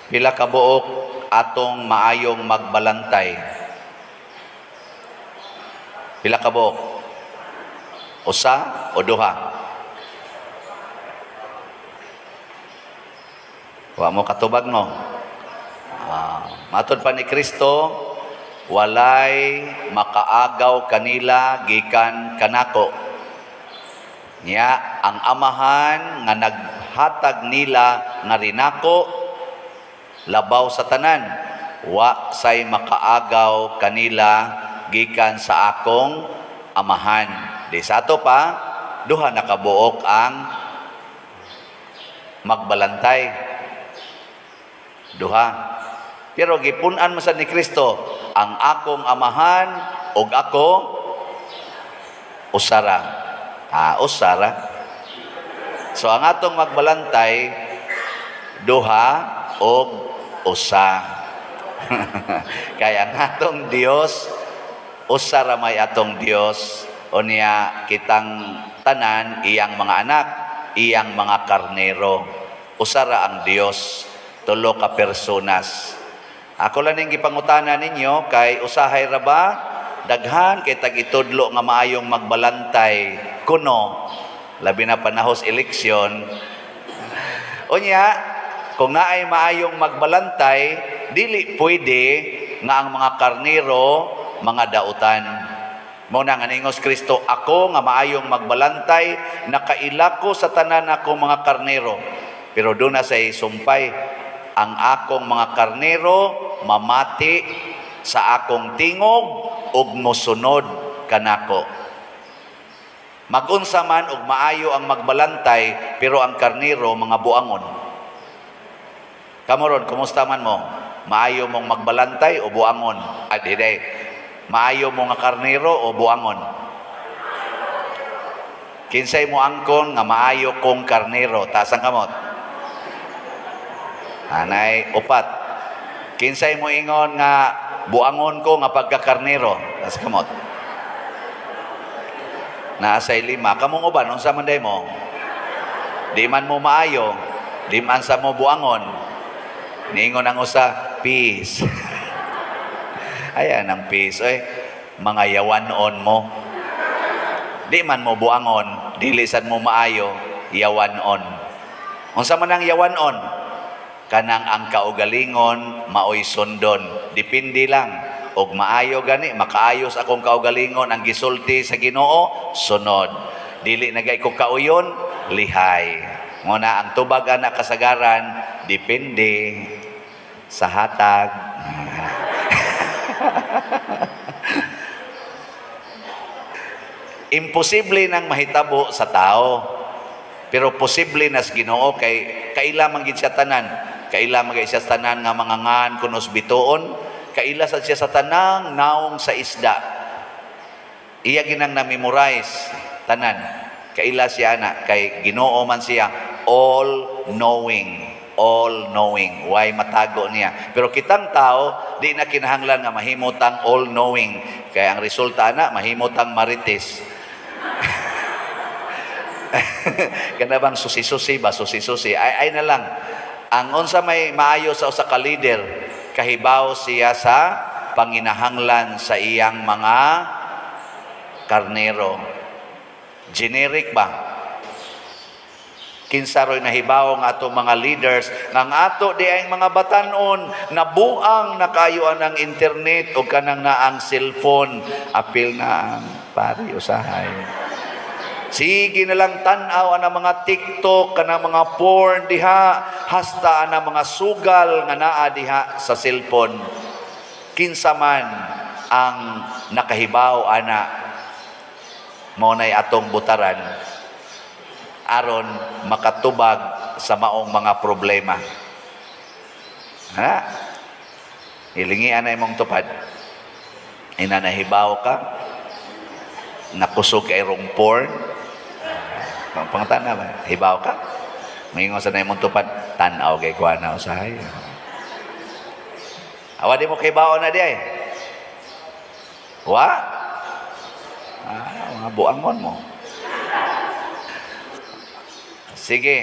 Pila ka buok atong maayong magbalantay? Pila ka buok? Usa o duha? Wa mo katubag, no? Matod pa ni Kristo, walay makaagaw kanila gikan kanako. Nya ang Amahan nga naghatag nila nga rinako labaw sa tanan, wa say makaagaw kanila gikan sa akong Amahan. Di sa ato pa, duha nakabuok ang magbalantay. Duha. Pero gipun-an man sad ni Kristo, ang akong Amahan ug ako usara. Usara. So ang atong magbalantay duha og usa. Kaya ang atong Dios, usa ra may atong Dios, unya kitang tanan iyang mga anak, iyang mga karnero. Usa ra ang Dios, tulo ka personas. Ako lang ning gipangutana ninyo kay usahay ra ba daghan kay tag-itudlo nga maayong magbalantay kuno, labi na panahos eleksyon. Unya kung naay maayong magbalantay, dili pwede nga ang mga karnero mga dautan. Mao na nga ningos Kristo, ako nga maayong magbalantay, nakaila ko sa tanan ako mga karnero. Pero doon na say sumpay, ang akong mga karnero mamati sa akong tingog ug mosunod kanako. Magunsa man og maayo ang magbalantay, pero ang karnero mga buangon. Kamo ron, kumusta man mo? Maayo mong magbalantay o buangon? Ay, di. Maayo mo nga karnero o buangon? Kinsay mo angkon nga maayo kong karnero? Taas ang kamot. Anay, upat. Kinsay mo ingon nga buangon ko nga pagkakarnero? Taas kamot. Naasay lima. Kamong uban, unsa man day mo? Di man mo maayo, di man sa mo buangon. Niingon ang usa, peace. Ayan ang peace. Oy, mga yawan-on mo. Di man mo buangon, dili sad mo maayo, yawan-on. Unsa man ang yawan-on? Kanang ang kaugalingon maoy sundon. Depende lang. Og maayo gani, makaayos akong kaugalingon ang gisulti sa Ginoo, sunod. Dili na gay ko kauyon, lihay. Nguna ang tubag ana kasagaran, depende sa hatag. Imposible nang mahitabo sa tao, pero posible nas Ginoo kay kaila man gid siya tanan. Kaila man gid siya tanan nga mga ngan kunos bituon, kaila sad siya sa tanang naong sa isda. Iya ginang na-memorize tanan. Kaila siya ana kay Ginoo man siya, all knowing, all knowing. Why matago niya? Pero kitang tao di na kinahanglan nga mahimutang all knowing. Kay ang resulta ana mahimutang marites. Kana bang susi-susi ba, susi-susi ay na lang. Ang unsa may maayo sa usa ka leader, kahibaw siya sa panginahanglan sa iyang mga karnero. Generic ba? Kinsa roy nahibaw ang ato mga leaders nga ang ato di ay mga batanon nabuang nakayuan ang internet o kanang naang cellphone, apil na ang pari usahay. Sige na lang tan-aw ang mga TikTok, kanang mga porn diha, hasta ang mga sugal nga naa diha sa cellphone. Kinsa man ang nakahibaw ana, mao nay atong butaran aron makatubag sa maong mga problema. Ha? Ilingi ana imong tupad. Ina nahibaw ka, nakusog kay rong porn. Pangtana ba? Hibaw ka? Maingon sa na imong tupad, tan-aw kay kuha na usahay. Awa di mo kahibaw na di ay. Wa? Mga buangon mo. Sige.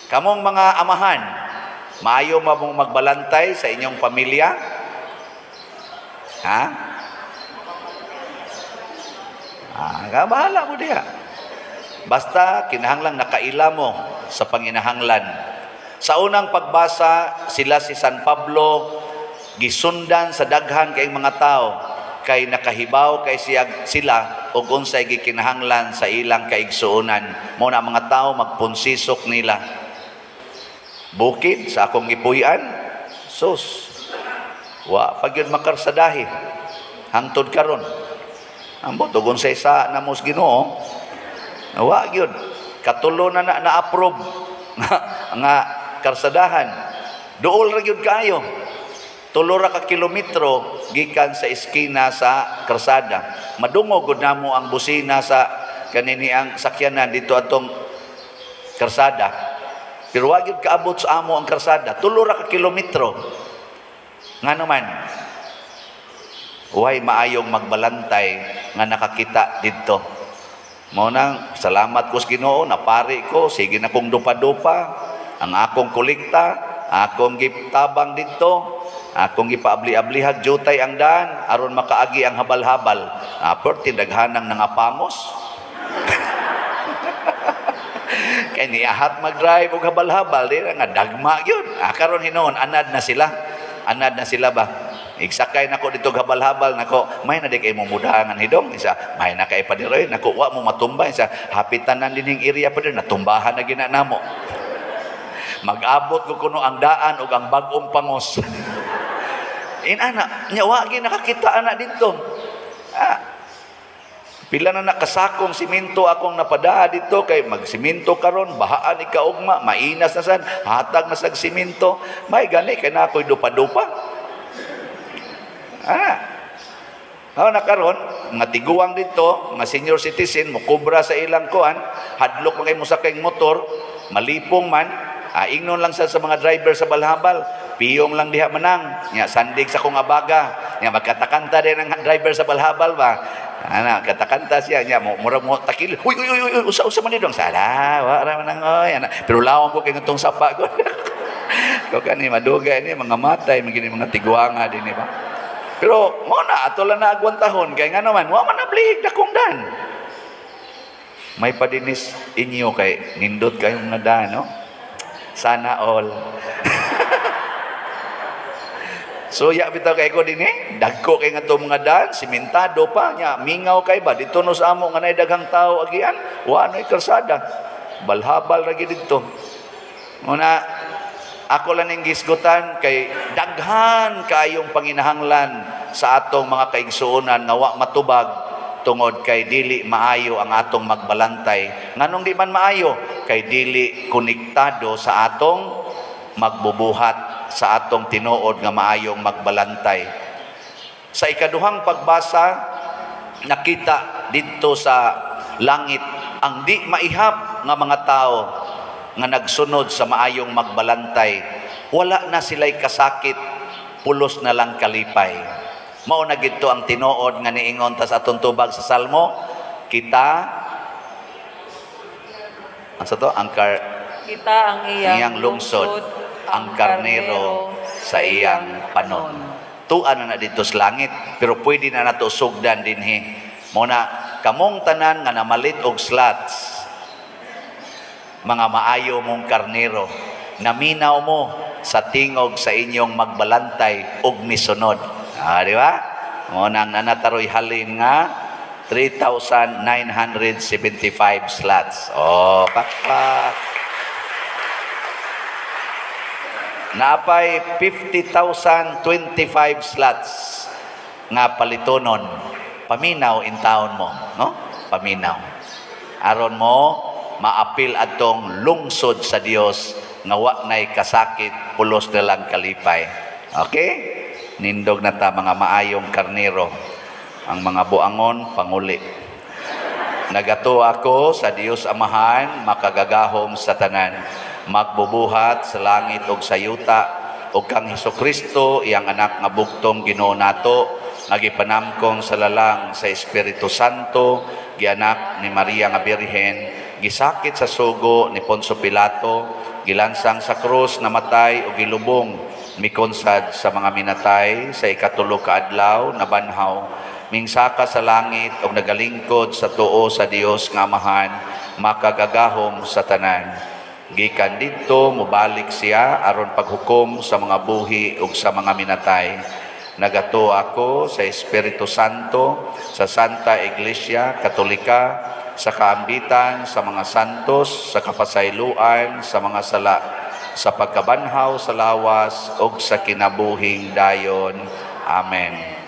Kamong mga amahan, Maayo ba mong magbalantay sa inyong pamilya? Ha? Ah, bahala mo diha. Basta kinahanglang nakaila mo sa panginahanglan. Sa unang pagbasa, sila si San Pablo gisundan sa daghan kay mga tao kay nakahibaw kay siya sila og unsay gikinahanglan sa ilang kaigsuonan. Mao na mga tao magpunsisok nila. Bukid sa akong gipuy-an, sus, wa pa gyud makarsadahi hangtod karon. Ambot og unsay sa namos Ginoo, wa gyud katulo na na na-approve nga karsadahan. Duol ra gyud kaayo. 3 ra ka kilometro gikan sa eskina sa karsada. Madungog gud namo ang busina sa kanini ang sakyanan dito atong karsada. Pero wa gyud kaabot sa amo ang karsada. 3 ra ka kilometro. Ngano man? Way maayong magbalantay nga nakakita didto. Mao nang salamat ko sa Ginoo, napari ko, sige na kong dupa-dupa, ang akong kolekta, akong gitabang didto, akong gipaabli-ablihag jutay ang daan aron makaagi ang habal-habal. Perti daghanang nangapangos. Kay niahat mag-drive og habal-habal, di na nga dagma gyud. Karon hinuon anad na sila. Anad na sila ba? Igsakay nako dito habal-habal nako, may na di kay mumudangan hidong isa, may na kay padiroy nako, wa mo matumba isa, hapitan na dinhing area pa natumbahan na gina namo. Mag-abot ko kuno ang daan ug ang bag-ong pangos. Inana, nya wa gyud nakakita ana didto. Pila na nakasakong simento akong napadaa dito kay magsimento karon, bahaan ikaugma, mainas na sad, hatag na sag simento. May gani kay na ako'y dupa-dupa. Na karon, mga tiguang dito, mga senior citizen mokobra sa ilang kuan, hadlok man kay mo sakay motor, malipong man, ingnon lang sa mga driver sa balhabal, piyong lang diha manang, nya sandig sa kong abaga, nya magkatakanta din ang driver sa balhabal ba. Ana, katakanta siya, nya mura mo takil. Uy uy uy uy, usa-usa man didong sala, wa ra man ang oy, ana. Pero lawom ko kay ngatong sapa ko. Ko kani madugay ni mga matay, magini mga tiguanga dinhi ba. Pero mo na ato lang na agwantahon kay ngano man, wa man nablihig dakong dan. May padinis inyo kay nindot kayong nga dan, no? Sana all. So ya bitaw kay ko dinhi, dagko kay ngadto mga daan, simentado pa nya, mingaw kay ba dito no sa amo nga nay daghang tawo agian, wa noy kalsada. Balhabal ra gid didto. Una ako lang ning gisgutan kay daghan kaayong panginahanglan sa atong mga kaigsuonan nga wa matubag tungod kay dili maayo ang atong magbalantay. Nganong di man maayo? Kay dili konektado sa atong magbubuhat, sa atong tinuod nga maayong magbalantay. Sa ikaduhang pagbasa, nakita didto sa langit ang di maihap nga mga tao nga nagsunod sa maayong magbalantay. Wala na sila'y kasakit, pulos na lang kalipay. Mao na gidto ang tinuod nga niingon ta sa atong tubag sa Salmo, kita ang sa to ang kita ang iyang lungsod, ang karnero sa iyang panon. Tuan na dito sa langit, pero pwede na nato sugdan dinhi. Mao na kamong tanan nga namalit og slots, mga maayo mong karnero, naminaw mo sa tingog sa inyong magbalantay og misunod. Di ba? Mao nang nanataroy halin nga 3,975 slots. Oh, pakpak. Naapay 50,025 slots nga palitonon. Paminaw in town mo, no? Paminaw. Aron mo maapil atong lungsod sa Dios nga wa nay kasakit, pulos na lang kalipay. Okay? Nindog na ta mga maayong karnero. Ang mga buangon panguli. Nagato ako sa Dios Amahan, makagagahom sa tanan, magbubuhat sa langit ug sa yuta, ug kang Hesukristo iyang anak nga bugtong Ginoo nato, nga gipanamkong sa lalang sa Espiritu Santo, gianak ni Maria nga Birhen, gisakit sa sugo ni Poncio Pilato, Gilansang sa krus, namatay ug gilubong, mikonsad sa mga minatay, sa ikatulo ka adlaw nabanhaw, mingsaka sa langit ug nagalingkod sa tuo sa Dios nga Amahan makagagahom sa tanan. Gikan didto mobalik siya aron paghukom sa mga buhi ug sa mga minatay. Nagatuo ako sa Espiritu Santo, sa Santa Iglesia Katolika, sa kaambitan sa mga santos, sa kapasayloan sa mga sala, sa pagkabanhaw sa lawas ug sa kinabuhing dayon. Amen.